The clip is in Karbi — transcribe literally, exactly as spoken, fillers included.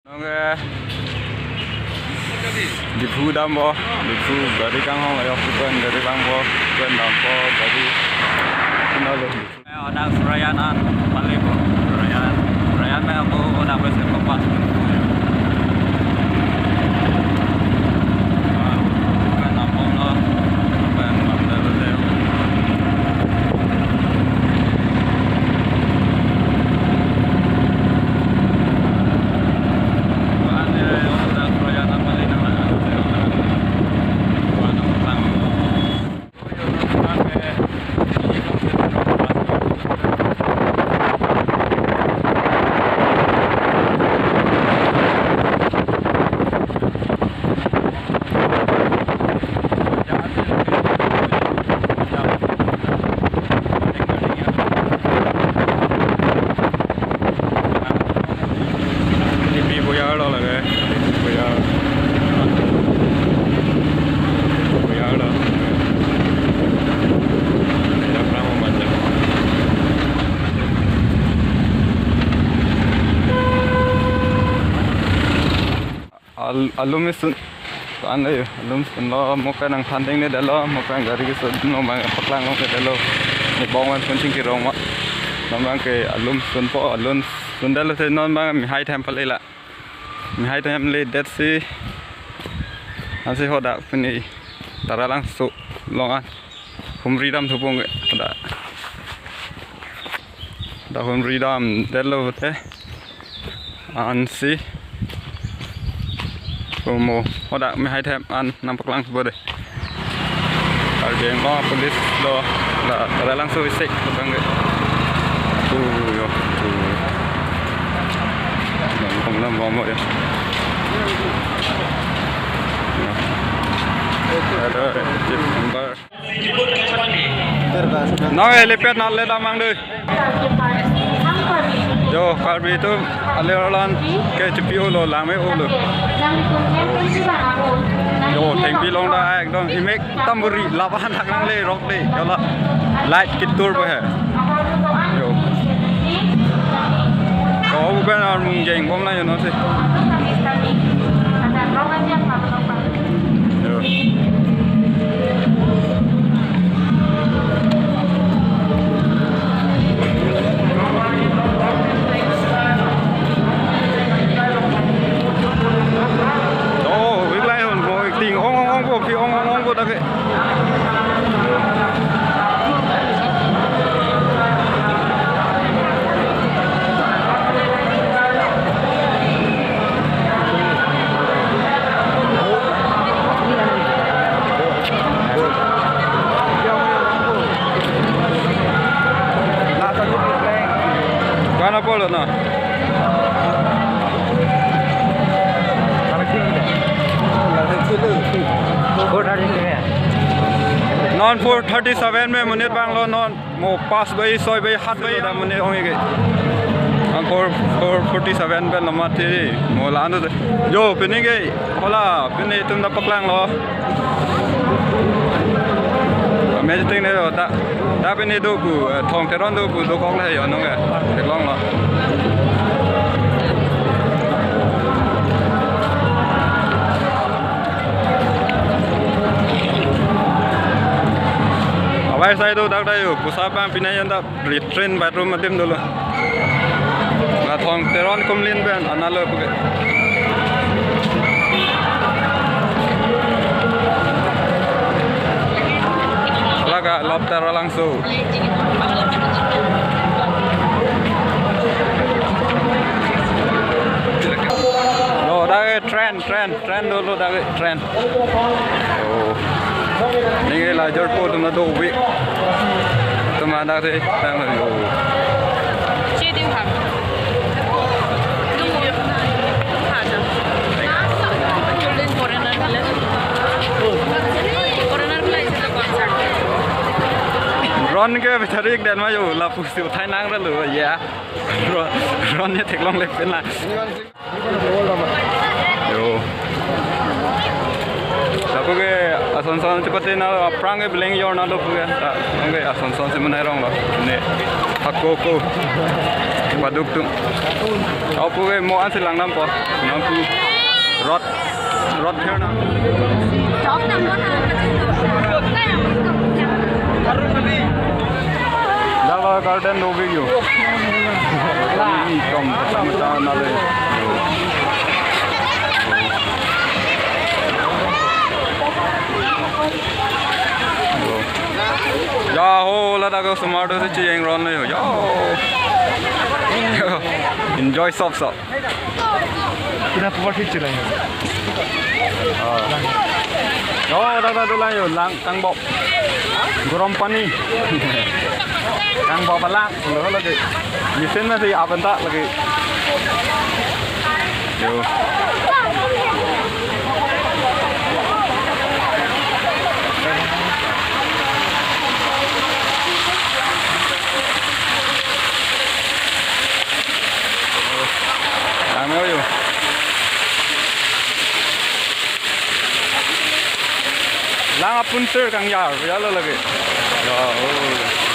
Nonke Diphu dampo, Diphu gari kanghong ayok pen gari dampo, pen dampo gari. Kino lo Diphu. Eh, odak Surayan an, pale po. Surayan, Surayan me ako odak bes ke pas. Lipi boyar lo lage. Boyar. Boyar lo. Boyar pram manja. Al-, alum isun. An le alum sunlo, mo pen nangthan tengne detlo, mo pen gari kesun lo, mo pen paklang lo ke detlo. Ne bong pen pun chingki rong ma. Non abang ke alum sunpo, alum sun detlo te non abang mihai them pale la. Mihai them le det si. Ansi hadak pini Taralangso along an. Humri dam thupong ke hadak. Hadak humri dam detlo te. Ansi. Mo hadak mihai them an nangpaklang thupo de. Karbi Anglong police lo, la, Taralangso isek abang ke. Tu yo, tu. Bom, bom, bom, bom, ya. Ya. Ada, eh, jeep member. Nang helipad nat le damnang de. Yo, Karbi atum ale arlo an ke chipi-o lo, lang me-o lo. Yo, thengpi long da ekdom imek tamburi laban thak nangle rok le. Yo la. Light kitur pa he. Yo. Yo, bukan armung jeng bom la yo no se. Yo. Oh, week lai hon po, ting ong ong ong po, phi ong ong ong po ta ke. Kwana polo na? Non four thirty seven me monit vanglo non. Mo pas bai, soi bai, hat bai ta monit ong-e ke. Ang four, four forty seven pen lo mati. Mo la-an tu. Yo, pini ke. Hola, pini atum ta paklang lo. Mej ting ne lo ta. Ta pini do pu, eh, Thong Teron do pu dokok le yo nong ke. Theklong lo. Abai sai do dak da yo. Pusap abang pini yan ta. Latrine bathroom adim dolo. La Thong Teron kumlin pen analo puke. Laga lop Taralangso. Lo, dak train, train. Train dolo dak train. Oh. Ningke la jorpo atum na do-ik. Atum adak te tang lo. Drone ke bithari ik dan ma yo lapusi uthai nang ra lo ya. Drone, drone ne theklongle pen la. Yo. Lapu ke as Sonson chepate na aphrang ke beleng jor na do puke. Ah, oke, ah, Sonson si menai rong lo. Ne. Hako ko. Paduk tum. Au puke mo ansi lang nam po. Nam pu. Rot. Rot here na. Dalo garden do video. Ini kom sama na le. Ya ho, ladak ke osomar do si chiyeng ron le ho. Ya. Enjoy sop sop. Kita property chilai. Ah. Yo, dak dak do lang yo, lang kangbop. Gorom pani. Kangbop alang, lo lagi. Mesin masih apa entah lagi. Yo. Rame yo. Lang apun sir kang yar, ya lo lagi. Ya, oh.